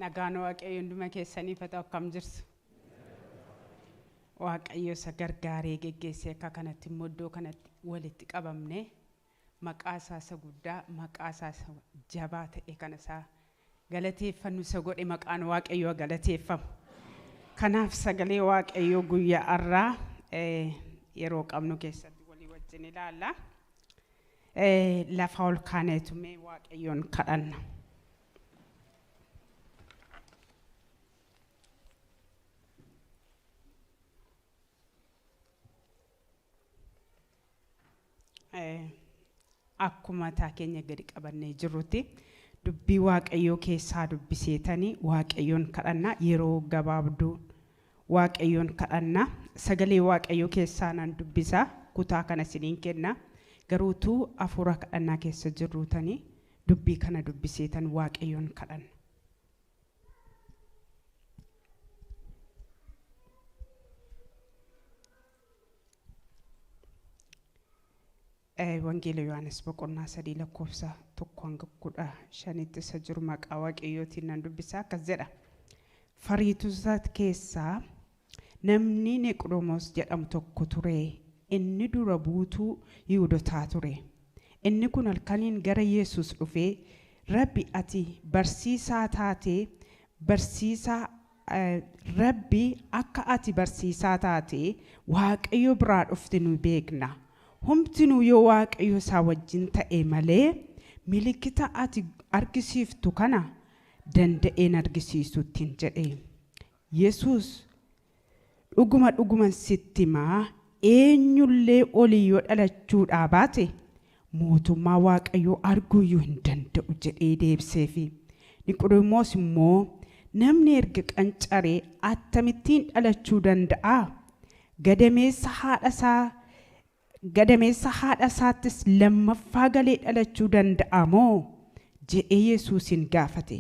Nagaan Waaqayyo hunduma keessaniif haa ta'u akkam jirtu? Waaqayyo isa gargaaree geggeessee akka kanatti immoo iddoo kanatti walitti qabamne maqaa isaa isa guddaa maqaa isaa isa jabaa ta'e kana isaa galateeffannu isa godhe maqaan Waaqayyoo haa galateeffamu. Kanaaf sagalee Waaqayyoo guyyaa har'aa yeroo qabnu keessatti walii wajjin ilaalla. Lafa ol kaaneetu mee Waaqayyoon kadhanna. Akkuma mataa keenya gadi qabannee jirrutti dubbii Waaqayyoo keessaa dubbiseetanii Waaqayyoon kadhanna yeroo gabaabduu Waaqayyoon kadhanna sagalee Waaqayyoo keessaa nan dubbisa kutaa kana isiniin kenna garuutuu hafuura kadhannaa keessa jirruutanii dubbii kana dubbiseetan Waaqayyoon kadhanna. Wangeela Yohaannis boqonnaa 3 lakkoofsa 1 hanga 15tti isa jiru maqaa Waaqayyootiin nan dubbisa akkas jedha. Fariisota keessaa namni Niqoodemos jedhamu tokko ture. Inni dura buutuu Yihuudootaa ture. Inni kun halkaniin gara Yesuus dhufee, Rabbi ati barsiisaa taatee barsiisaa Rabbi akka ati barsiisaa taate Waaqayyo biraa dhufte nu beekna. Homtinuu yoo Waaqayyo isaa wajjin ta'e malee milikita ati argisiiftu kana danda'een argisiisuttiin jedhe. Yesuus dhuguma dhuguman sitti himaa eenyullee olii yoo dhalachuudhaa baate mootummaa Waaqayyoo arguuyyuu hin danda'u jedhee deebiseefi. Niqoodemos immoo namni erga qancaree akkamittiin dhalachuu danda'a? Gadameessa haadha isaattis lammaffaa galee dhalachuu danda'a moo? Jedhee Yesuusin gaafate.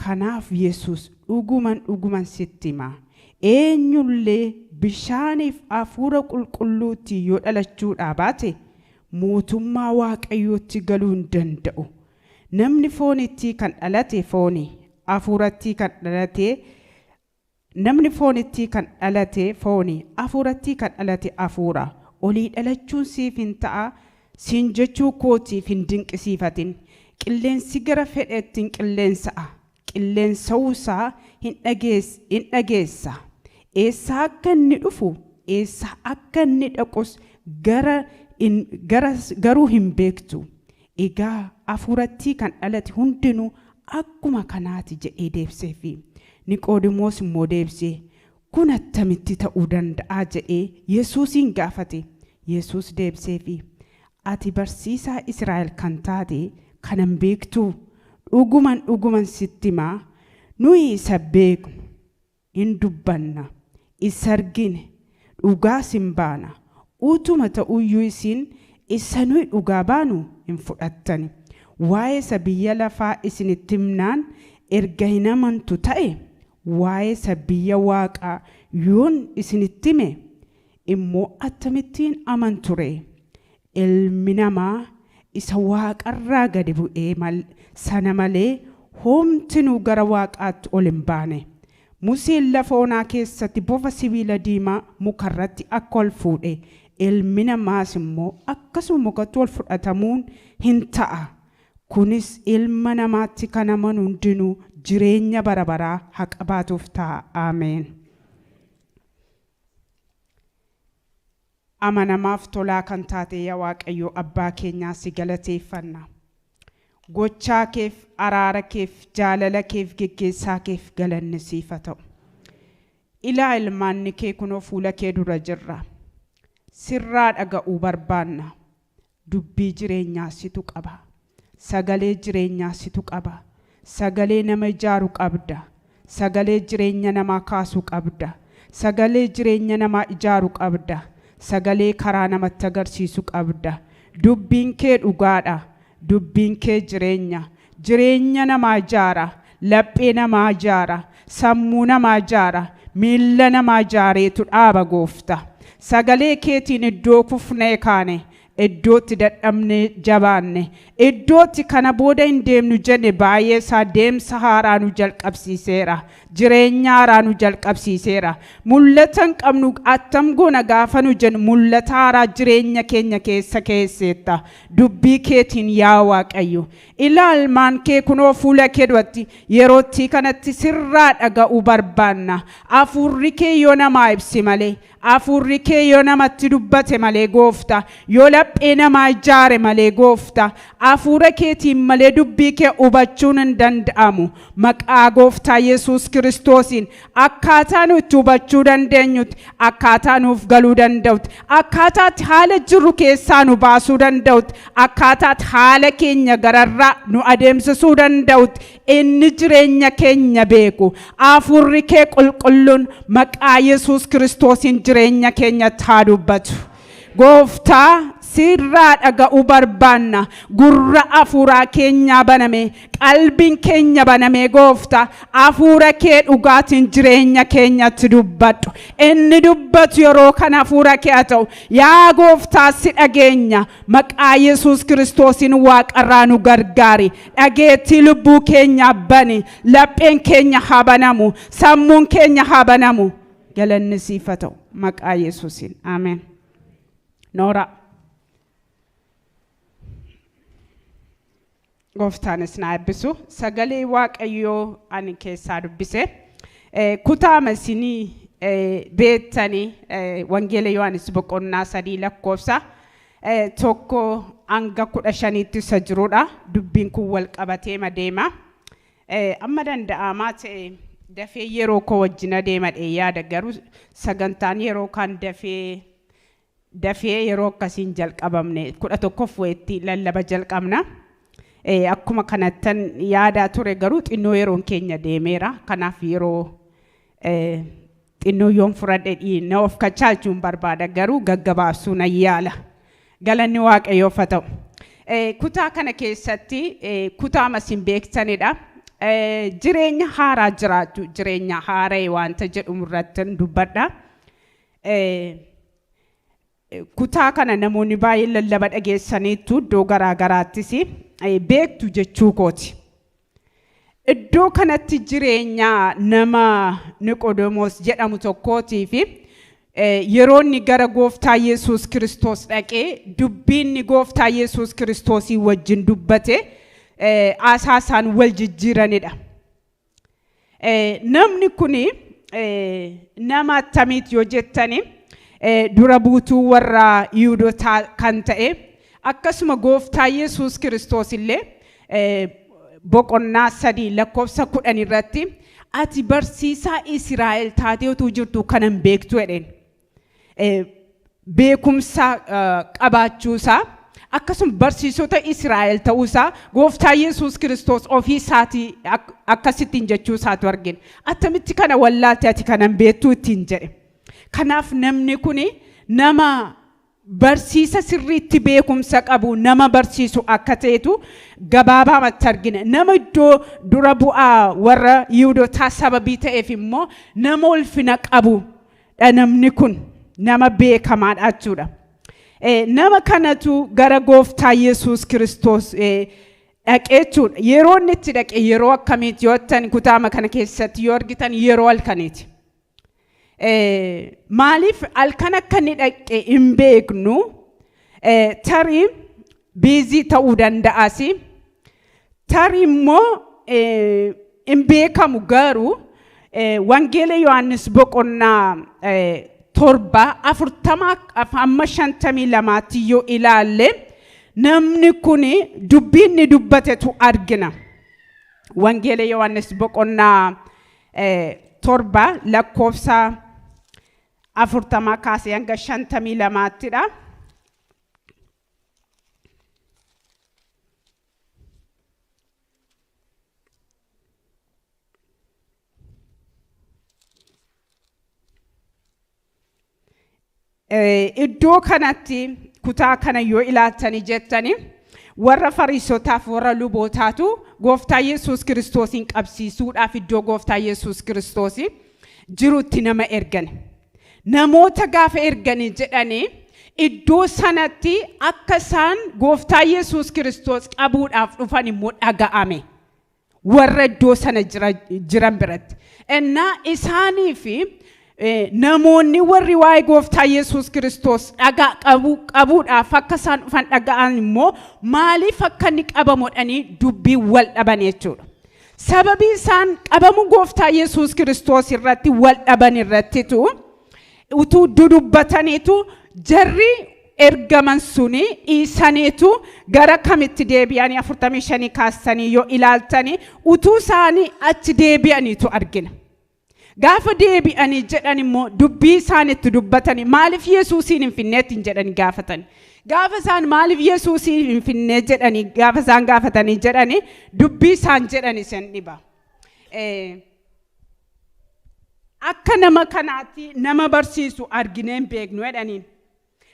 Kanaaf Yesuus dhuguman dhuguman sitti hima. Eenyullee bishaaniif hafuura qulqulluutti yoo dhalachuudhaa baate mootummaa Waaqayyootti galuu hin danda'u. Namni foonitti kan dhalate fooni, hafuuratti kan dhalate namni foonitti kan dhalate fooni, hafuuratti kan dhalate hafuura. Olii dhalachuun siif hin ta'a, siin jechuu kootiif hin dinqisiifatin. Qilleensi gara fedhetti hin qilleensa'a. Qilleensa'uusaa hin dhageessa. Eessaa akka inni dhufu, eessaa akka inni dhaqus garuu hin beektu. Egaa hafuuratti kan dhalate hundinuu akkuma kanaati jedhee deebiseefi. Niqoodimoos immoo deebisee kun attamitti ta'uu danda'a jedhee Yesuusin gaafate. Yesuus deebiseefi ati barsiisaa Israa'el kan taate kanan beektuu dhuguman dhuguman sitti himaa nuyi isa beeknu hin dubbanna isa argine dhugaas hin baana utuma ta'uyyuu isin isa nuyi dhugaa baanu hin fudhattani. Waa'ee isa biyya lafaa isinitti himnaan erga hin amantu ta'e waa'ee isa biyya waaqaa yoon isinitti hime immoo akkamittiin amantu ree? Ilmi namaa isa waaqarraa gadi bu'ee sana malee homtinuu gara waaqaatti ol hin baane. Museen lafa onaa keessatti bofa sibiila diimaa mukarratti akka ol fuudhe ilmi namaas immoo akkasuma mukatti ol fudhatamuun hin ta'a. Kunis ilma namaatti kan amanu hundinuu jireenya bara baraa haa qabaatuuf ta'a. Ameen. Amanamaaf tolaa kan taate yaa Waaqayyo abbaa keenyaa si galateeffanna. Gochaa keef, araara keef, jaalala keef, geggeessaa keef galanni siif haa ta'u. Ilaa ilmaanni kee kunoo fuula kee dura jirra. Sirraa dhaga'uu barbaanna. Dubbii jireenyaa situ qaba. Sagalee jireenyaa situ qaba. Sagalee nama ijaaru qabda. Sagalee jireenya namaa kaasu qabda. Sagalee jireenya namaa ijaaru qabda. Sagalee karaa namatti agarsiisu qabda. Dubbiin kee dhugaadha. Dubbiin kee jireenya. Jireenya namaa ijaara. Laphee namaa ijaara. Sammuu namaa ijaara. Miilla namaa ijaareetu dhaaba goofta. Sagalee keetiin iddoo kufnee kaane. Iddootti dadhabnee jabaanne, iddootti kana booda hin deemnu jenne baay'ee isaa deemsa haaraa nu jalqabsiiseera. Jireenya haaraa nu jalqabsiiseera. Mul'ata hin qabnu, attam goona gaafa nu jennu, mul'ata haaraa jireenya keenya keessa keesseetta. Dubbii keetiin, yaa Waaqayyo. Ilaalmaan kee kunoo fuula kee duratti yerootti kanatti sirraa dhaga'uu barbaanna. Hafuurri kee yoo namaa ibsi malee, hafuurri kee yoo namatti dubbate malee goofta, yoo laphee namaa ijaare malee goofta, hafuura keetiin malee dubbii kee hubachuun hin danda'amu. Maqaa gooftaa Yesuus Kiristoosiin akkaataa nu itti hubachuu dandeenyutti, akkaataa nuuf galuu danda'utti, akkaataatti haala jirru keessaa nu baasuu danda'utti, akkaataatti haala keenya gararraa nu adeemsisuu danda'utti, inni jireenya keenya beeku, hafuurri kee qulqulluun maqaa Yesuus Kiristoosiin jireenya keenyatti haa dubbatu. Gooftaa, sirraa dhaga'uu barbaanna. Gurra hafuuraa keenyaa baname, qalbiin keenya baname, gooftaa, hafuura kee dhugaatiin jireenya keenyatti dubbadhu. Inni dubbatu yeroo kana hafuura kee haa ta'u. Yaa gooftaa, si dhageenya. Maqaa Yesuus Kiristoosiin waaqarraa nu gargaari. Dhageettii lubbuu keenyaa bani. Lapheen keenya haa banamu. Sammuun keenya haa banamu. Galanni siif haa ta'u. Maqaa Yesuusiin. Ameen. Noora. Gooftaanis na eebbisu. Sagalee Waaqayyoo ani keessaa dubbise. Kutaa isinii beektanii, Wangeela Yohaannis boqonnaa 3 lakkoofsa 1 hanga 15tti isa jirudha. Dubbiin kun wal qabatee deema. Amma danda'amaa ta'e dafee yeroo koo wajjin adeema yaada, garuu sagantaan yeroo kaan dafee dafee yeroo akkasiin jalqabamne 11f wayitti lallaba jalqabna. Akkuma kanattan yaadaa ture, garuu xinnoo yeroon keenya deemeera. Kanaaf yeroo xinnoo yoon fudhadhe dhiina of kachaachuun barbaada, garuu gaggabaabsuu nan yaala. Galanni Waaqayyoof haa ta'u. Kutaa kana keessatti kutaa isin beektanidha. Jireenya haaraa jiraachuu, jireenya haara'e wanta jedhamu irratti dubbadha. Kutaa kana namoonni baay'een lallaba dhageessaniitu, iddoo garaa garaattis beektu jechuu kooti. Iddoo kanatti jireenya nama Niqodemoos jedhamu tokkootii fi yeroo inni gara gooftaa Yesuus Kiristoos dhaqee dubbiin gooftaa Yesuus Kiristoosii wajjin dubbate, haasaa isaan wal jijjiiranidha. Namni kuni nama attamiiti yoo jettani, dura buutuu warra Yihudotaa kan ta'e, akkasuma gooftaa Yesuus Kiristoos illee boqonnaa 3 lakkoofsa 10 irratti, "Ati barsiisaa Israa'el taatee utuu jirtu kanan beektu?" jedheen. Beekumsa qabaachuusaa, akkasuma barsiisota Israa'el ta'uusaa gooftaa Yesuus Kiristoos ofii isaatii akkasittiin jechuu isaatu argina. "Attamitti kana wallaalte? Ati kanan beektuu?" ittiin jedhe. Kanaaf namni kuni nama barsiisa sirriitti beekumsa qabu, nama barsiisu akka ta'etu gabaabaamatti argina. Nama iddoo dura bu'aa warra Yihudotaa sababii ta'eef immoo nama ulfina qabu dha, namni kun nama beekamaadha jechuudha. Nama kanatu gara gooftaa Yesuus Kiristoos dhaqee jechuudha. Yeroo inni itti dhaqe yeroo akkamiiti yoo jettan, kutaama kana keessatti yoo argitan yeroo halkaniiti. Maaliif halkan akka inni dhaqe hin beeknu. Tarii busy ta'uu danda'as. Tarii immoo hin beekamu, garuu Wangeela Yohaannis boqonnaa 7 40 hamma 52tti yoo ilaalle, namni kun dubbii inni dubbatetu argina. Wangeela Yohaannis boqonnaa 7 lakkoofsa 40 kaasee hanga 52ttidha. Iddoo kanatti kutaa kana yoo ilaaltanii jettani, warra Fariisotaaf warra lubootaatu gooftaa Yesuus Kiristoosiin qabsiisuudhaaf iddoo gooftaa Yesuus Kiristoos jirutti nama ergan. Namoota gaafa erganii jedhanii, Iddoo sanatti akka isaan gooftaa Yesuus Kiristoos qabuudhaaf dhufan immoo dhaga'ame. Warra iddoo sana jiran biratti. Innaa isaanii fi namoonni warri waa'ee gooftaa Yesuus Kiristoos dhagaa qabuudhaaf akka isaan dhufan dhaga'an immoo maaliif akka inni qabamu jedhanii dubbii wal dhaban jechuudha. Sababii isaan qabamu gooftaa Yesuus Kiristoos irratti wal dhaban irrattitu utuu dudubbataniitu jarri ergaman suni dhiisaniitu gara kamitti deebi'anii 45 kaastanii yoo ilaaltanii utuu isaanii achi deebi'aniitu argina. Gaafa deebi'anii jedhan immoo dubbii isaan itti dubbatanii maaliif Yesuusiin hin finneetti hin jedhani gaafatan. Gaafa isaan maaliif Yesuusiin hin finnee jedhanii gaafa isaan gaafatanii jedhanii dubbii isaan jedhan isin dhiba. Akka nama kanaatti nama barsiisu arginee hin beeknu jedhaniin.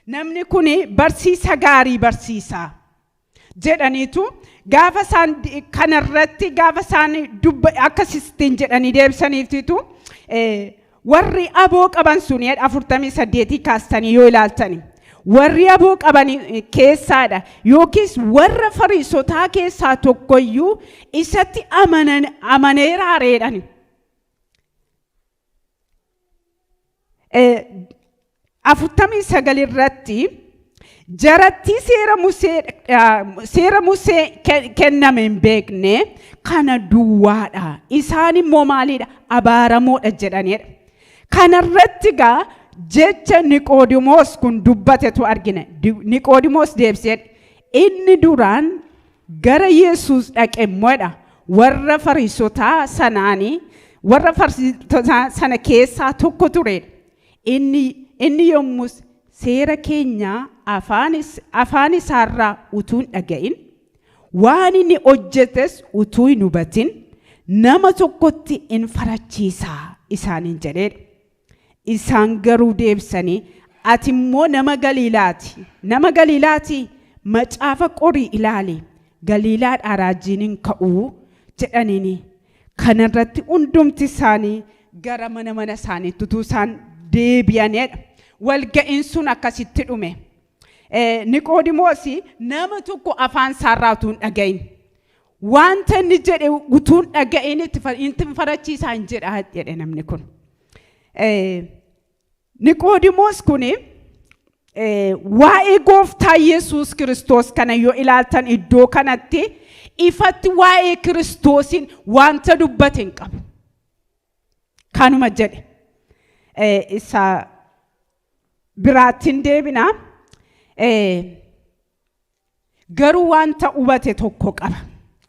Namni kun barsiisa gaarii barsiisa jedhaniitu gaafa isaan kanarratti gaafa isaan akkasittiin jedhanii deebisaniifitu warri aboo qaban sun 48 kaastanii yoo ilaaltani. Warri aboo qaban keessaadha yookiis warra Fariisotaa keessaa tokkoyyuu isatti amaneeraareedhani. 49 irratti jaratti seera Musee kenname hin beekne kana duwwaadha. Isaan immoo maalidha? Abaaramoodha jedhaniidha. Kanarratti gaa jecha Niqoodimoos kun dubbatetu argina. Niqoodimoos deebisee inni duraan gara Yesuus dhaqe immoodha. Warra Fariisotaa sanaanii warra Fariisotaa sana keessaa tokko turedha. Inni yommus seera keenyaa afaan isaarraa utuu hin dhaga'in waan inni hojjetes utuu hin hubatin nama tokkotti in farachiisaa isaaniin jedheedha. Isaan garuu deebisanii ati immoo nama Galiilaati. Nama Galiilaati macaafa qorii ilaali. Galiilaadhaa raajiin hin ka'uu jedhaniini. Kanarratti hundumti isaanii gara mana mana isaaniitti utuu isaan deebi'anidha. Walga'iin sun akkasitti dhume. Niqoodimoos nama tokko afaan isaarraa utuu hin dhaga'in. Wanta inni jedhe utuu hin dhaga'in itti farachiisaa hin jedha jedhe namni kun. Niqoodimoos kuni waa'ee gooftaa Yesuus Kiristoos kana yoo ilaaltan iddoo kanatti ifatti waa'ee Kiristoosiin wanta dubbate hin qabu. Kanuma jedhe. Isa biraattiin deebina. Garuu wanta hubate tokko qaba.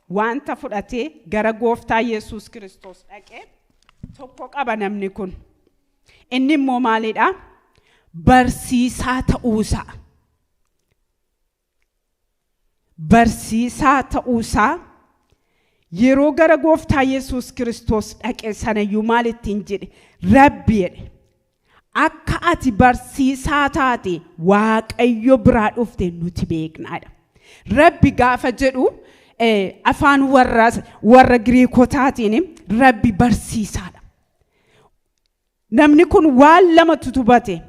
Wanta fudhatee gara gooftaa Yesuus Kiristoos dhaqee tokko qaba namni kun. Inni immoo maalidha? Barsiisaa ta'uusaa. Barsiisaa ta'uusaa yeroo gara gooftaa Yesuus Kiristoos dhaqe sanayyuu maal ittiin jedhe? Rabbi jedhe. Akka ati barsiisaa taate Waaqayyo biraa dhufte nuti beeknaadha. Rabbi gaafa jedhu afaan warra Giriikotaatiin Rabbi barsiisaadha. Namni kun waan lamatu hubate.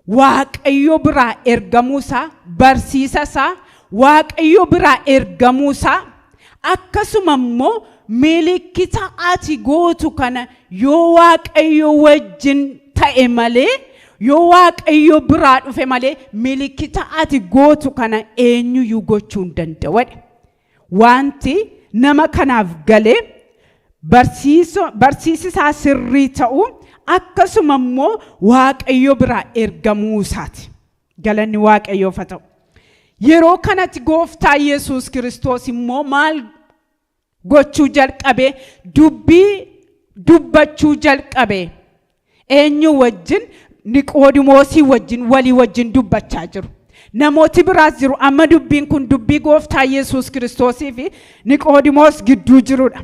Waaqayyo biraa ergamuusaa, barsiisa isaa, Waaqayyo biraa ergamuusaa, akkasuma immoo milikkita ati gootu kana yoo Waaqayyo wajjin ta'e malee, yoo Waaqayyo biraa dhufe malee milikkita ati gootu kana eenyuyyuu gochuu hin danda'u. Wanti nama kanaaf galee barsiisisaa sirrii ta'u akkasuma immoo Waaqayyo biraa ergamuu isaati. Galanni Waaqayyoof haa ta'u. Yeroo kanatti gooftaa Yesuus Kiristoos immoo maal gochuu jalqabe? Dubbii dubbachuu jalqabe. Eenyu wajjin? Niqoodimoosii wajjin walii wajjin dubbachaa jiru. Namooti biraas jiru. Amma dubbiin kun dubbii gooftaa Yesuus Kiristoosii fi Niqoodimoos gidduu jirudha.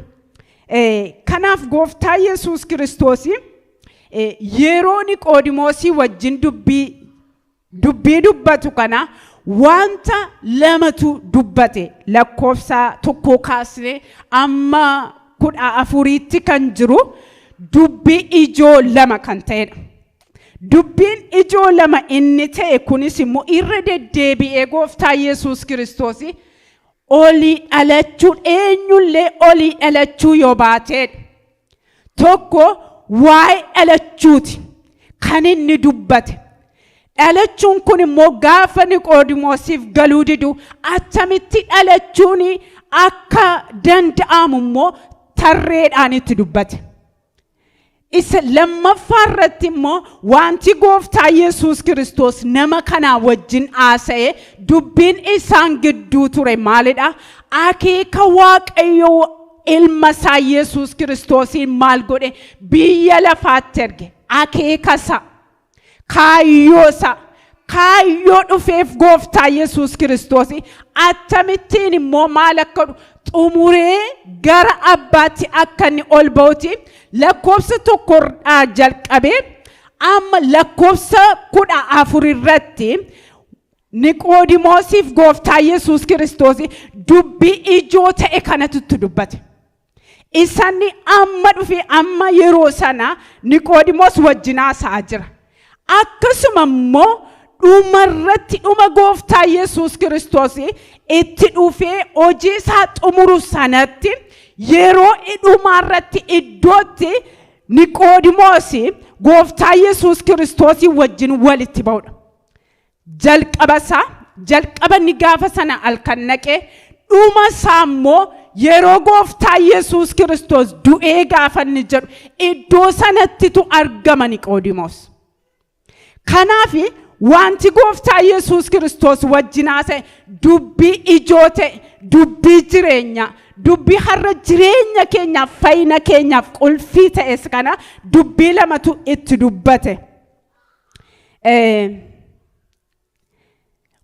Kanaaf gooftaa Yesuus Kiristoosii yeroo Niqoodimoosii wajjin dubbii dubbatu kana wanta lamatu dubbate. Lakkoofsa 1 kaasnee amma 14tti kan jiru dubbii ijoo lama kan ta'edha. Dubbiin ijoo lama inni ta'e kunis immoo irra deddeebi'ee Gooftaa Yesuus Kiristoos olii dhalachuu, eenyullee olii dhalachuu yoo baateedha. Tokko waa'ee dhalachuuti kan inni dubbate. Dhalachuun kun immoo gaafa Niqoodimoosiif galuu didu, attamitti dhalachuun akka danda'amu immoo tarreedhaan itti dubbate. Isa lammaffaa irratti immoo wanti Gooftaa Yesuus Kiristoos nama kanaa wajjin haasa'e, dubbiin isaan gidduu ture maalidha? Akeeka Waaqayyoo ilma isaa Yesuus Kiristoosiin maal godhe? Biyya lafaatti erge. Akeeka isaa, kaayyoo isaa, kaayyoo dhufeef Gooftaa Yesuus Kiristoos akkamittiin immoo maal akka xumuree gara abbaatti akka inni ol ba'uti lakkoofsa 1rraa jalqabee amma lakkoofsa 14 irratti Niqoodimoosiif Gooftaa Yesuus Kiristoos dubbii ijoo ta'e kanatu itti dubbate. Isanni amma dhufe, amma yeroo sana Niqoodimoos wajjin haasa'aa jira. Akkasuma immoo dhumarratti, dhuma Gooftaa Yesuus Kiristoos itti dhufee hojii isaa xumuru sanatti, yeroo dhumaarratti iddootti Niqoodimoos Gooftaa Yesuus Kiristoos wajjin walitti ba'udha. Jalqaba isaa, jalqaba inni gaafa sana halkan naqee, dhuma isaa immoo yeroo Gooftaa Yesuus Kiristoos du'ee gaafa inni jedhu iddoo sanattitu argama Niqoodimoos. Kanaaf wanti Gooftaa Yesuus Kiristoos wajjin haasa'e dubbii ijoo ta'e, dubbii jireenyaa, dubbii har'a jireenya keenyaaf, fayyina keenyaaf qulfii ta'es kana dubbii lamatu itti dubbate.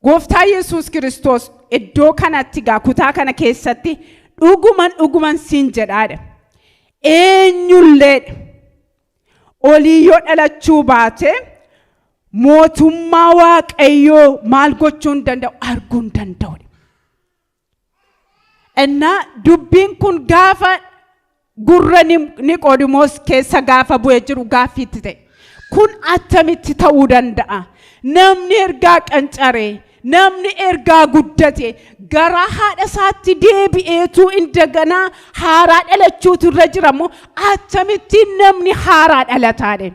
Gooftaa Yesuus Kiristoos iddoo kanatti gaa kutaa kana keessatti "Dhuguman dhuguman siin jedhaadha. Eenyullee olii yoo dhalachuu baate mootummaa Waaqayyoo maal gochuu hin danda'u? Arguu hin danda'u." Innaa dubbiin kun gaafa gurra Niqoodimoos keessa gaafa bu'ee jiru gaaffiitti ta'e. Kun attamitti ta'uu danda'a? Namni ergaa qancaree, namni ergaa guddate gara haadha isaatti deebi'eetu indaganaa haaraa dhalachuutu irra jira moo, akkamittiin namni haaraa dhalataadhe?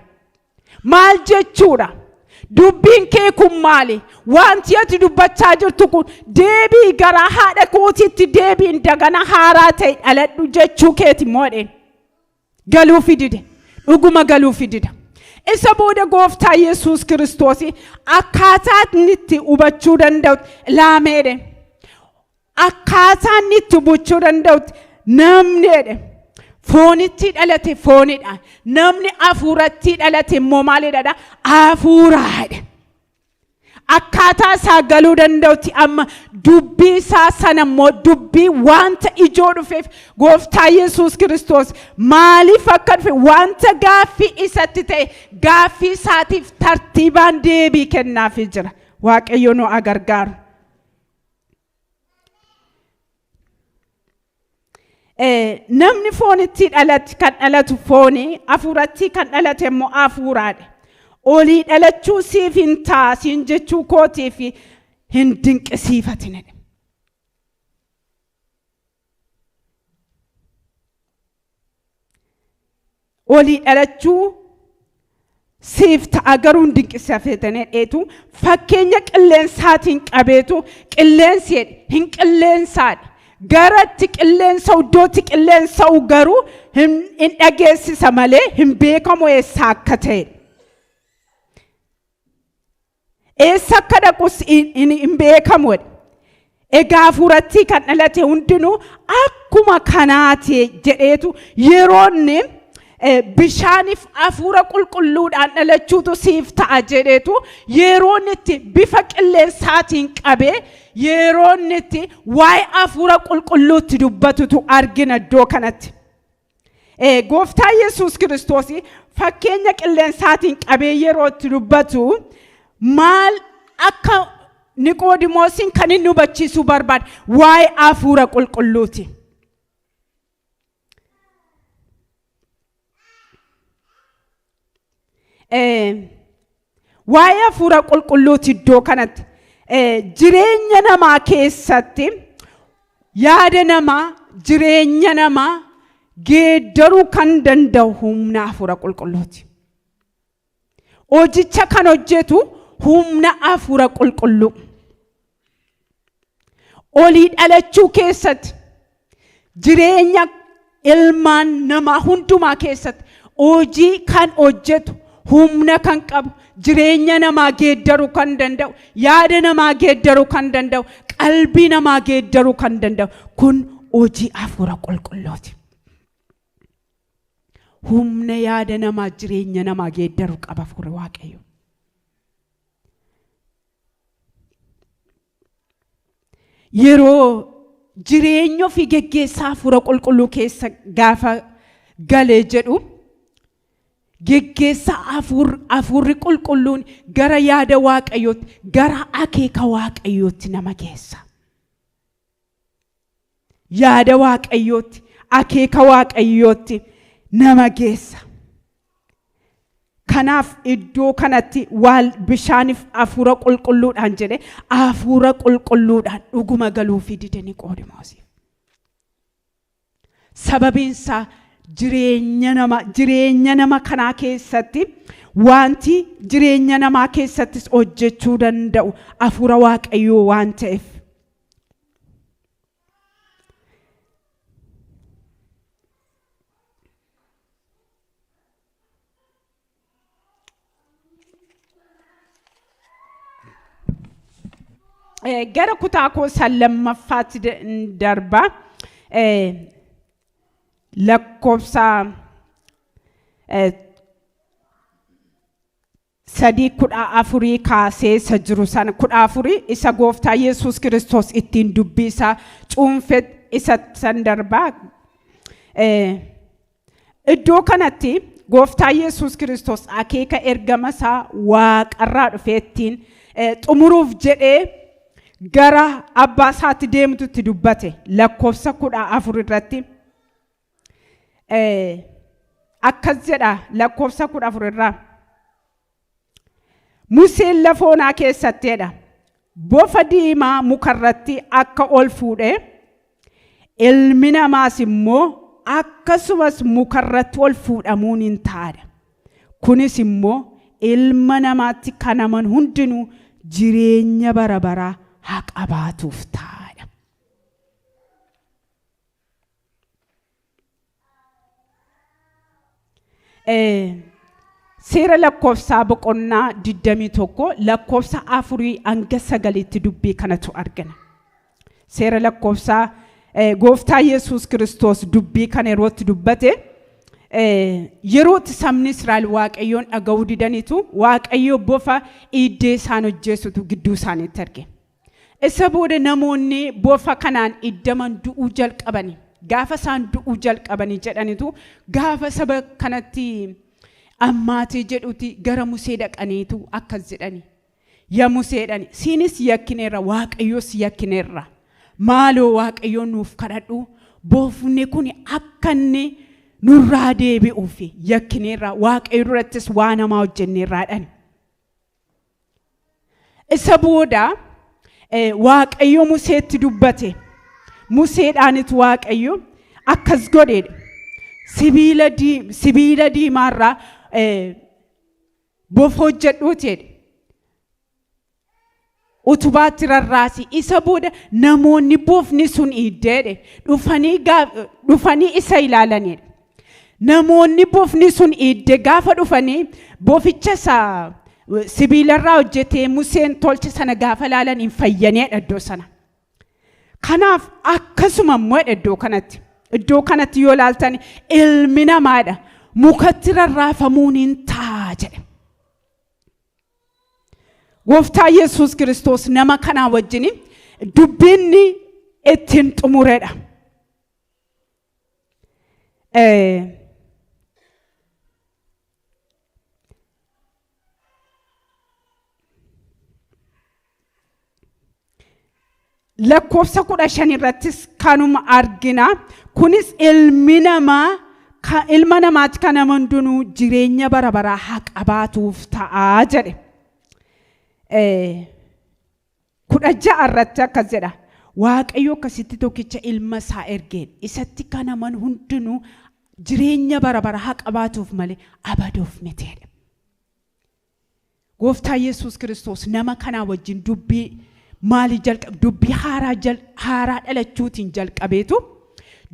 Maal jechuudha? Dubbiin kee kun maali? Wanti ati dubbachaa jirtu kun deebii gara haadha kootiitti deebiin dagana haaraa ta'e dhaladhu jechuu keeti moodhe. Galuufi dide. Dhuguma galuufi dida. Isa booda Gooftaa Yesuus Kiristoos akkaataa inni itti hubachuu danda'u laameedhe. Akkaataa inni itti hubachuu danda'utti, namni jedhe foonitti dhalate foonidha. Namni hafuuratti dhalate immoo maalidha? Hafuuraadha. Akkaataa isaa galuu danda'utti amma dubbii isaa sana immoo dubbii wanta ijoo dhufeef, Gooftaa Yesuus Kiristoos maaliif akka dhufe, wanta gaaffii isatti ta'e, gaaffii isaatiif tartiibaan deebii kennaafii jira. Waaqayyo nu gargaaru. Namni foonitti dhalate kan dhalatu foonii, hafuuratti kan dhalate immoo hafuuraadha. Olii dhalachuu siif hin taasiin jechuu kootiif hin dinqisiifatin. Olii dhalachuu siif ta'a garuu hin dinqisiifatanii dheetu fakkeenya qilleensaatiin qabeetu, qilleensi jedhe hin qilleensaadha. Garatti qilleensa, iddootti qilleensa'u garuu hin dhageessisa malee hin beekamu eessa akka ta'e. Eessa akka dhaqus hin beekamu. Egaa hafuuratti kan dhalate hundinuu akkuma kanaati jedheetu, yeroo inni bishaaniif hafuura qulqulluudhaan dhalachuutu siif ta'a jedheetu, yeroo inni itti bifa qilleensaatiin qabee, yeroo inni itti waa'ee hafuura qulqulluutti dubbatutu argina iddoo kanatti. Gooftaa Yesuus Kiristoos fakkeenya qilleensaatiin qabee yeroo itti dubbatu maal akka Niqoodimoosiin kan inni hubachiisuu barbaade waa'ee hafuura qulqulluuti. Waa'ee hafuura qulqulluuti iddoo kanatti. Jireenya namaa keessatti yaada namaa, jireenya namaa geeddaruu kan danda'u humna hafuura qulqulluuti. Hojicha kan hojjetu humna hafuura qulqulluu. Olii dhalachuu keessatti, jireenya ilmaan namaa hundumaa keessatti hojii kan hojjetu, humna kan qabu, jireenya namaa geeddaruu kan danda'u, yaada namaa geeddaruu kan danda'u, qalbii namaa geeddaruu kan danda'u kun hojii hafuura qulqulluuti. Humna yaada namaa, jireenya namaa geeddaruu qaba hafuurri Waaqayyo. Yeroo jireenya ofii geggeessaa hafuura qulqulluu keessa gaafa galee jedhu, geggeessaa hafuurri qulqulluun gara yaada Waaqayyootti, gara akeeka Waaqayyootti nama geessa. Yaada Waaqayyootti, akeeka Waaqayyootti nama geessa. Kanaaf iddoo kanatti waal bishaaniif hafuura qulqulluudhaan jedhe, hafuura qulqulluudhaan dhuguma galuufii dide Niqoodimoosiif. Sababiin isaa jireenya nama kanaa keessatti wanti jireenya namaa keessattis hojjechuu danda'u hafuura Waaqayyoo waan ta'eef. Gara kutaa koo san lammaffaatti darba. Lakkoofsa 3:14 kaasee isa jiru sana, 14 isa gooftaa Yesuus Kiristoos ittiin dubbii isaa cuunfe isa san darbaa. Iddoo kanatti gooftaa Yesuus Kiristoos akeeka ergama isaa waaqarraa dhufee ittiin xumuruuf jedhee gara abbaa isaatti deemtutti dubbate lakkoofsa 14 irratti. Akkas jedha lakkoofsa 14 irraa. Museen lafa onaa keessatteedha. Bofa diimaa mukarratti akka ol fuudhee, ilmi namaas immoo akkasumas mukarratti ol fuudhamuun hin taadha. Kunis immoo ilma namaatti kan aman hundinuu jireenya bara baraa haa qabaatuuf taadha. Seera lakkoofsaa boqonnaa 21 lakkoofsa 4 hanga 9tti dubbii kanatu argina. Seera lakkoofsaa, gooftaa Yesuus Kiristoos dubbii kana yerootti dubbate, yerootti sabni Israa'el Waaqayyoon dhaga'uu didanitu Waaqayyo bofa iddee isaan hojjeessutu gidduu isaaniitti arge. Isa booda namoonni bofa kanaan iddaman du'uu jalqabani. Gaafa isaan du'uu jalqabanii jedhanitu, gaafa saba kanatti ammaatii jedhuti, gara Musee dhaqaniitu akkas jedhani. "Yaa Museedhani, siinis yakkineerra, Waaqayyos yakkineerra. Maaloo Waaqayyoon nuuf kadhadhu, bofni kun akka inni nurraa deebi'uuf, yakkineerra, Waaqayyo durattis waan hamaa hojjenneerraadhani." Isa booda Waaqayyo Museetti dubbate. Museedhaanitu Waaqayyo akkas godheedha. "Sibiila diimaarraa bofa hojjedhuuti," jedhe. "Utubaatti rarraasi. Isa booda namoonni bofni sun iddeedhe dhufanii isa ilaalanidha." Namoonni bofni sun idde gaafa dhufanii boficha isaa sibiilarraa hojjetee Museen tolche sana gaafa ilaalan hin fayyaneedha iddoo sana. Kanaaf akkasuma immoo iddoo kanatti. Iddoo kanatti yoo ilaaltan ilmi namaadha. Mukatti rarraafamuun hin ta'a jedhe. Gooftaa Yesuus Kiristoos nama kanaa wajjin dubbinni ittiin xumuredha. Lakkoofsa 15 irrattis kanuma argina. Kunis ilmi namaa ilma namaatti kan amanu hundinuu jireenya bara baraa haa qabaatuuf ta'aa jedhe. 16 irratti akkas jedha. Waaqayyo akkasitti tokkicha ilma isaa ergeen isatti kan amanu hundinuu jireenya bara bara haa qabaatuuf malee abaduuf miteedha. Gooftaa Yesuus Kiristoos nama kanaa wajjin dubbii maalii jalqabe? Dubbii haaraa dhalachuutiin jalqabeetu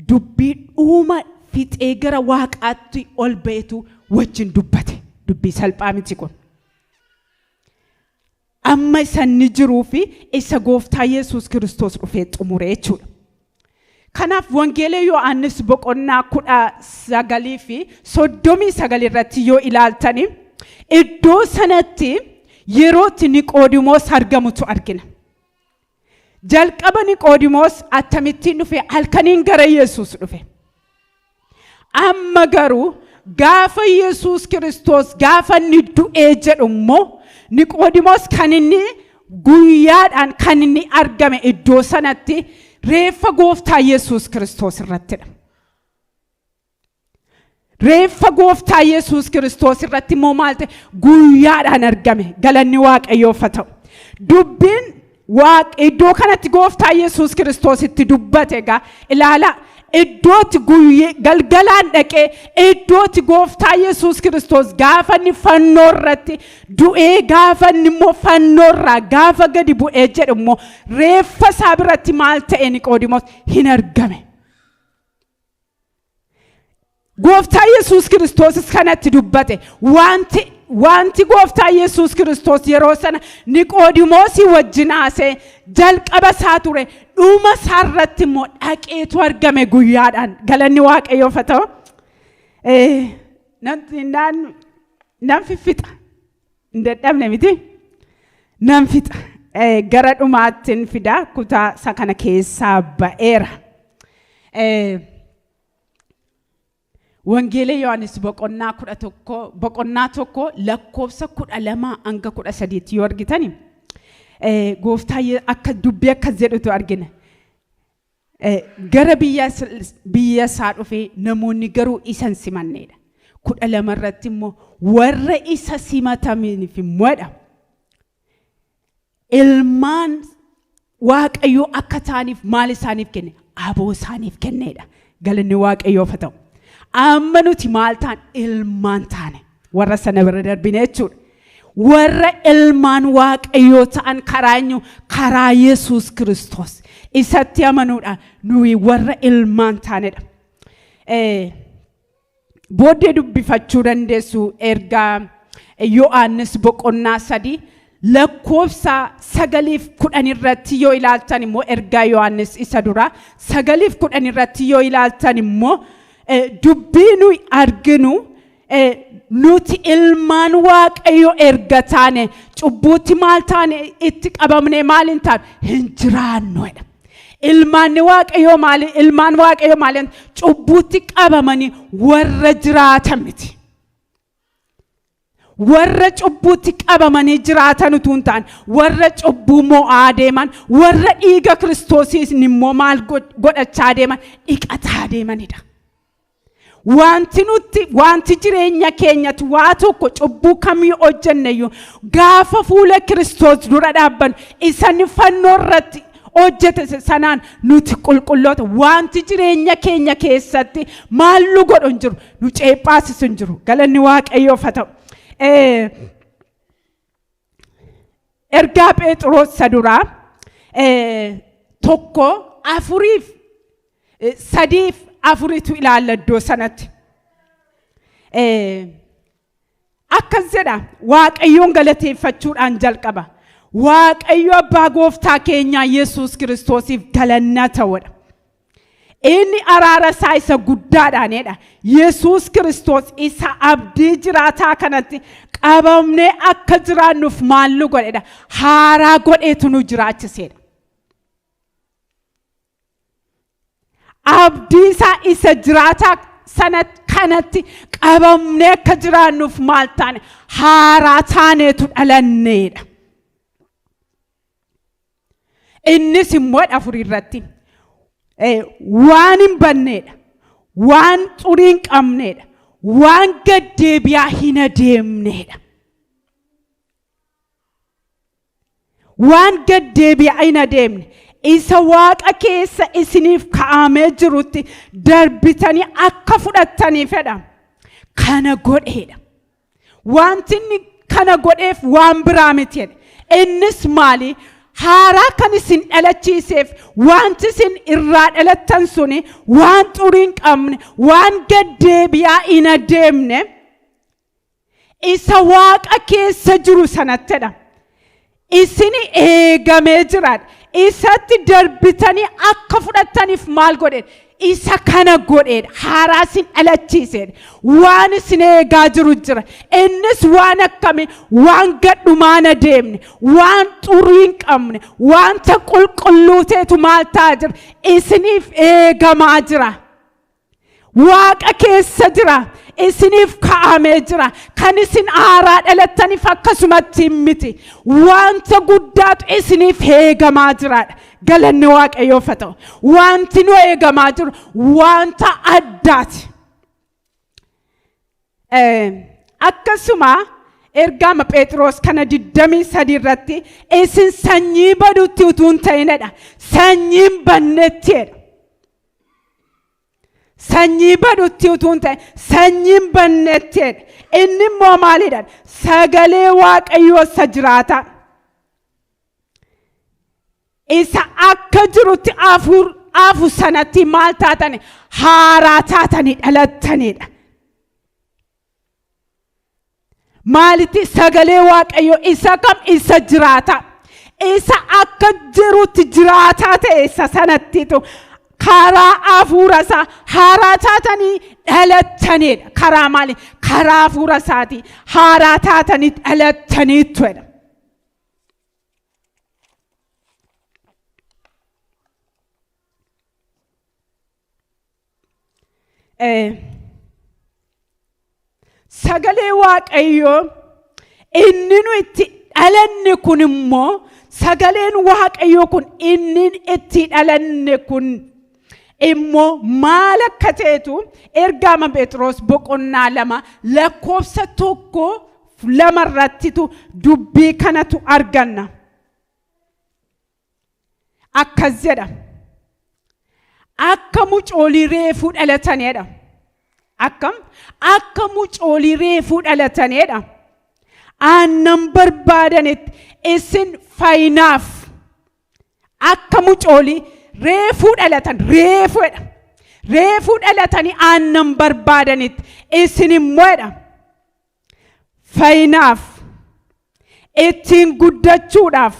dubbii dhuma fixee gara waaqaatti ol ba'etu wajjin dubbate. Dubbii salphaa miti kun. Amma isa inni jiruu fi isa Gooftaa Yesuus Kiristoos dhufee xumure jechuudha. Kanaaf Wangeela Yohaannis boqonnaa 19 fi 39 irratti yoo ilaaltani, iddoo sanatti yerootti Niqoodimoos argamutu argina. Jalqaba Niqoodimoos akkamittiin dhufe? Halkaniin gara Yesuus dhufe. Amma garuu gaafa Yesuus Kiristoos gaafa inni du'ee jedhu immoo, Niqoodimoos kan inni guyyaadhaan kan inni argame iddoo sanatti reeffa Gooftaa Yesuus Kiristoos irrattidha. Reeffa Gooftaa Yesuus Kiristoos irratti immoo maal ta'e? Guyyaadhaan argame. Galanni Waaqayyoof haa ta'u. Dubbiin iddoo kanatti Gooftaa Yesuus Kiristoos itti dubbate egaa ilaalaa, iddootti guyyee galgalaan dhaqee iddootti Gooftaa Yesuus Kiristoos gaafa inni fannoo irratti du'ee, gaafa inni immoo fannoo irraa gaafa gadi bu'ee jedhu immoo reeffa isaa biratti maal ta'e? Niqoodimoos hin argame. Gooftaa Yesuus Kiristoosis kanatti dubbate. Wanti Gooftaa Yesuus Kiristoos yeroo sana Niqoodimoosii wajjin haasa'e jalqaba isaa ture, dhuma isaa irratti immoo dhaqeetu argame guyyaadhaan. Galanni Waaqayyoof haa ta'u. Nan fiffixa. Hin dadhabne miti. Nan fixa. Gara dhumaattiin fida, kutaa isa kana keessaa ba'eera. Wangeela Yohaannis boqonnaa 11, boqonnaa 1, lakkoofsa 12 hanga 13tti yoo argitani, Gooftaa akka dubbii akkas jedhutu argina. Gara biyya isaa dhufee namoonni garuu isa hin simanneedha. 12 irratti immoo warra isa simataniif immoodha. Ilmaan Waaqayyoo akka ta'aniif maal isaaniif kenne? Aboo isaaniif kenneedha. Galanni Waaqayyoof haa ta'u. Amma nuti maal ta'an? Ilmaan taane. Warra sana bira darbine jechuudha. Warra ilmaan Waaqayyoo ta'an karaa eenyu? Karaa Yesuus Kiristoos. Isatti amanuudhaan nuyi warra ilmaan taanedha. Booddee dubbifachuu dandeessu, ergaa Yohaannis boqonnaa 3 lakkoofsa 9f 10 irratti yoo ilaaltan immoo, ergaa Yohaannis isa dura 9f 10 irratti yoo ilaaltan immoo, dubbii nuyi arginu, nuti ilmaan Waaqayyo erga taane cubbuutti maal taane? Itti qabamne maal hin taane? Hin jiraannu. Ilmaanni Waaqayyoo maali? Ilmaan Waaqayyoo maali? Cubbuutti qabamanii warra jiraatan miti. Warra cubbuutti qabamanii jiraatan utuu hin taane, warra cubbuu mo'aa deeman, warra dhiiga Kiristoosiin immoo maal godhachaa deeman? Dhiqataa deemanidha. Wanti nutti, wanti jireenya keenyatti waa tokko cubbuu kamii hojjenneyyuu, gaafa fuula Kiristoos dura dhaabbannu isa fannoo irratti hojjete sanaan nuti qulqulloota. Wanti jireenya keenya keessatti maal nu godhu hin jiru, nu ceephaasisu hin jiru. Galanni Waaqayyoof haa ta'u. Ergaa Phexros isa duraa 1, 4f 3f 4tu ilaalla iddoo sanatti. Akkas jedha, Waaqayyoon galateeffachuudhaan jalqaba. Waaqayyo abbaa Gooftaa keenyaa Yesuus Kiristoosiif galanna ta'udha. Inni araara isaa isa guddaadhaanidha. Yesuus Kiristoos isa abdii jiraataa kanatti qabamnee akka jiraannuuf maal nu godhedha? Haaraa godheetu nu jiraachisedha. Abdii isaa isa jiraataa sana kanatti qabamnee akka jiraannuuf maal taane? Haaraa taaneetu dhalanneedha. Innis immoo 4 irratti waan hin banneedha. Waan xurii hin qabneedha. Waan gaddeebi'aa hin adeemneedha. Waan gad deebi'aa hin adeemne isa waaqa keessa isiniif kaa'amee jirutti darbitanii akka fudhattaniifedha. Kana godheedha. Wanti inni kana godheef waan biraa miti jedhe. Innis maali? Haaraa kan isin dhalachiiseef wanti isin irraa dhalattan suni waan xurii hin qabne, waan gad deebi'aa hin adeemne isa waaqa keessa jiru sanattidha. Isin eegamee jiraadha. Isatti darbitanii akka fudhattaniif maal godhe? Isa kana godheedha. Haaraa isin dhalachiisedha. Waan isin eegaa jiru jira. Innis waan akkami? Waan gadhumaan adeemne, waan xurii hin qabne, wanta qulqulluu ta'etu maal ta'aa jira? Isiniif eegamaa jira. Waaqa keessa jira. Isiniif kaa'amee jira. Kan isin haaraa dhalattaniif akkasumatti miti. Wanta guddaatu isiniif eegamaa jiraadha. Galanni Waaqayyoof haa ta'u. Wanti nu eegamaa jiru wanta addaati. Akkasuma ergama Phexros kana 23 irratti isin sanyii badutti utuu hin ta'inedha. Sanyiin bannettidha. Sanyii badutti utuu hin ta'in sanyiin bannettidha. Inni immoo maalidha? Sagalee Waaqayyoo isa jiraataa. Isa akka jirutti afu sanatti maal taatani? Haaraa taatanii dhalattanidha. Maalitti? Sagalee Waaqayyoo isa kam? Isa jiraataa. Isa akka jirutti jiraataa ta'e isa sanattitu karaa hafuura isaa haaraa taatanii dhalattanidha. Karaa maali? Karaa hafuura isaatii haaraa taatanii dhalattaniittudha. Sagalee Waaqayyoo inni nu itti dhalanne kun immoo, sagaleen Waaqayyoo kun inni itti dhalanne kun immoo maal akka ta'etu ergaama Phexros boqonnaa 2 lakkoofsa 1 2 irrattitu dubbii kanatu arganna. Akkas jedha. Akka mucoolii reefuu dhalatanidha. Akkam? Akka mucoolii reefuu dhalatanidha. Aannan barbaadanitti isin fayyinaaf akka mucoolii reefuu dhalatan reefuudha. Reefuu dhalatanii aannan barbaadanitti isin immoodha. Fayyinaaf ittiin guddachuudhaaf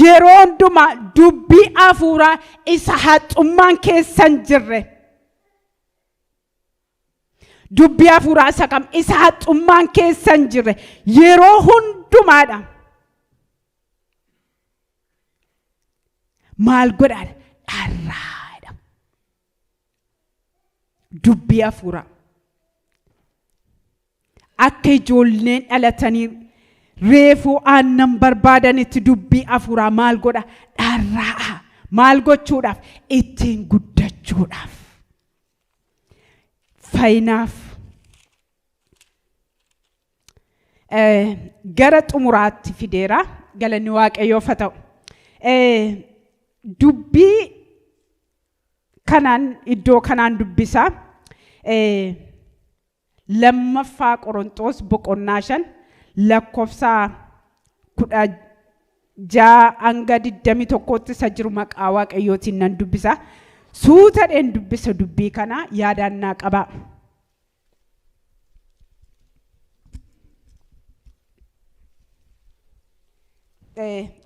yeroo hundumaa dubbii hafuuraa isa haxxummaan keessa hin jirre, dubbii hafuuraa isa kam? Isa haxxummaan keessa hin jirre yeroo hundumaadha. Maal godhaadha? Dharraadha. Dubbii hafuuraa. Akka ijoolleen dhalatanii reefuu aannan barbaadanitti dubbii hafuuraa maal godha? Dharraa'a. Maal gochuudhaaf? Ittiin guddachuudhaaf. Fayyinaaf. Gara xumuraatti fideera. Galanni Waaqayyoof haa ta'u. Dubbii kanaan iddoo kanaan dubbisa. Lammaffaa Qoronxoos boqonnaa 5 lakkoofsa 16 hanga 21tti isa jiru maqaa Waaqayyootiin nan dubbisa. Suutadheen dubbisa dubbii kana yaadaan naa qabaa.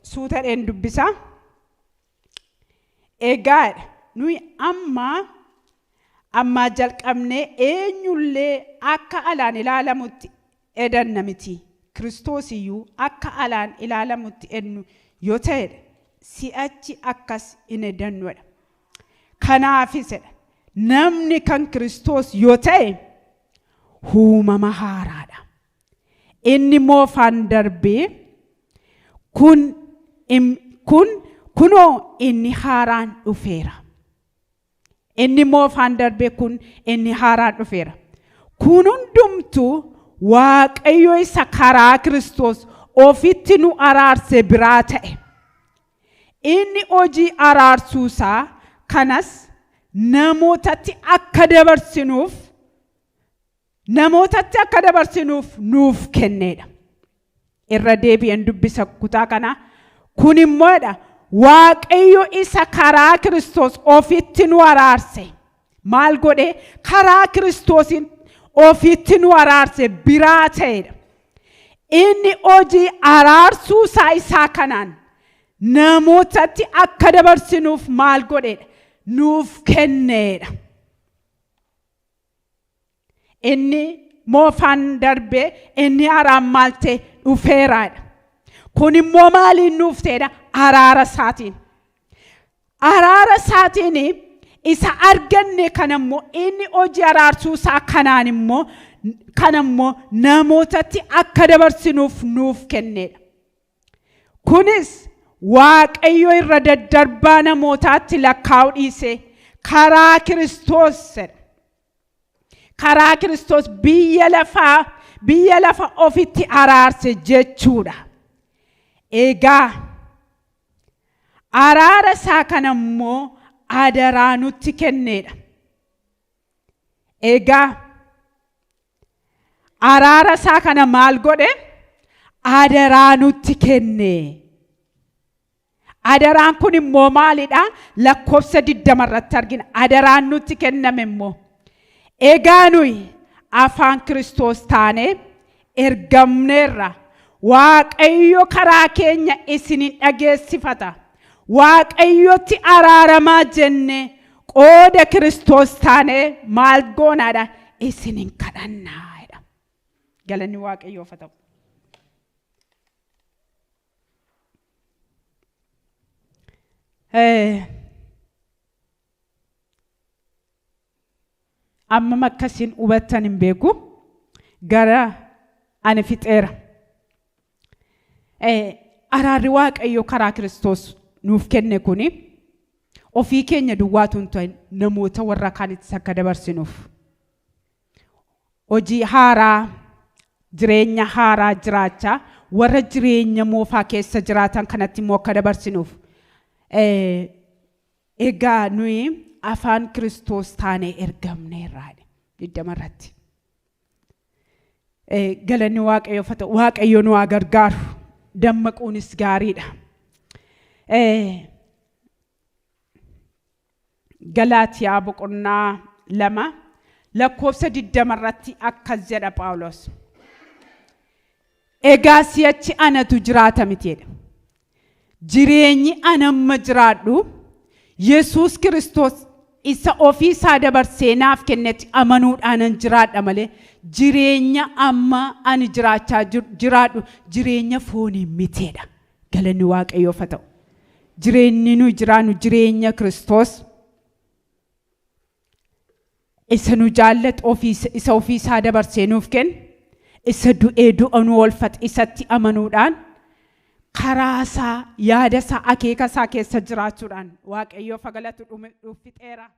Suutadheen dubbisa. Egaa nuyi amma ammaa jalqabnee eenyullee akka alaan ilaalamutti edanna miti. Kiristoos iyyuu akka alaan ilaalamutti ednu yoo ta'edha, si'achi akkas hin edannuudha. Kanaafisedha, namni kan Kiristoos yoo ta'e uumama haaraadha. Inni moofaan darbee kun kunoo inni haaraan dhufeera. Inni moofaan darbee kun inni haaraan dhufeera. Kun hundumtuu Waaqayyo isa karaa Kiristoos ofitti nu araarse biraa ta'e. Inni hojii araarsuusaa kanas namootatti akka dabarsinuuf nuuf kenneedha. Irra deebi'een dubbisa kutaa kana. Kun immoodha Waaqayyo isa karaa Kiristoos ofitti nu araarse. Maal godhe? Karaa Kiristoosiin ofitti nu araarse biraa ta'edha. Inni hojii araarsuusaa isaa kanaan namootatti akka dabarsinuuf maal godheedha? Nuuf kenneedha. Inni moofaan darbee inni haaraan maal ta'e dhufeeraadha. Kun immoo maaliin nuuf ta'edha? Araara isaatiin. Araara isaatiin isa arganne kanammoo inni hojii araarsuu isaa kanaan immoo kanammoo namootatti akka dabarsinuuf nuuf kenneedha. Kunis Waaqayyo irra daddarbaa namootaatti lakkaa'uu dhiise karaa Kiristoos jedha. Karaa Kiristoos biyya lafa ofitti araarse jechuudha. Egaa araara isaa kanammoo adaraa nutti kenneedha. Egaa araara isaa kana maal godhe? Adaraa nutti kenne. Adaraan kun immoo maalidha? Lakkoofsa 20 irratti argina. Adaraan nutti kenname immoo egaa nuyi afaan Kiristoos taane ergamneerra. Waaqayyo karaa keenya isinin dhageessifata. Waaqayyotti araaramaa jenne qooda Kiristoos taane maal goonaadha? Isinin kadhannaadha. Galanni Waaqayyoof haa ta'u. Amma akkasiin hubattan hin beeku. Gara ani fixeera. Araarri Waaqayyo karaa Kiristoos nuuf kenne kuni ofii keenya duwwaatu hin ta'in namoota warra kaanittis akka dabarsinuuf. Hojii haaraa, jireenya haaraa jiraachaa warra jireenya moofaa keessa jiraatan kanatti immoo akka dabarsinuuf. Egaa nuyi afaan Kiristoos taanee ergamneerraadha. 20 irratti. Galanni Waaqayyoof haa ta'u. Waaqayyo nu haa gargaaru. Dammaquunis gaariidha. Galaatiyaa boqonnaa 2 lakkoofsa 20 irratti akkas jedha Phaawulos. Egaa si'achi anatu jiraata mitiidha. Jireenyi anamma jiraadhu Yesuus Kiristoos isa ofii isaa dabarsee naaf kennetti amanuudhaanan jiraadha malee jireenya amma ani jiraachaa jiraadhu jireenya foonii mitiidha. Galanni Waaqayyoof haa ta'u. Jireenyi nuyi jiraannu jireenya Kiristoos isa nu jaallatu isa ofii isaa dabarsee nuuf kenne isa du'ee du'a nu oolfate isatti amanuudhaan karaa isaa yaada isaa akeeka isaa keessa jiraachuudhaan Waaqayyoof galatu dhufixeera.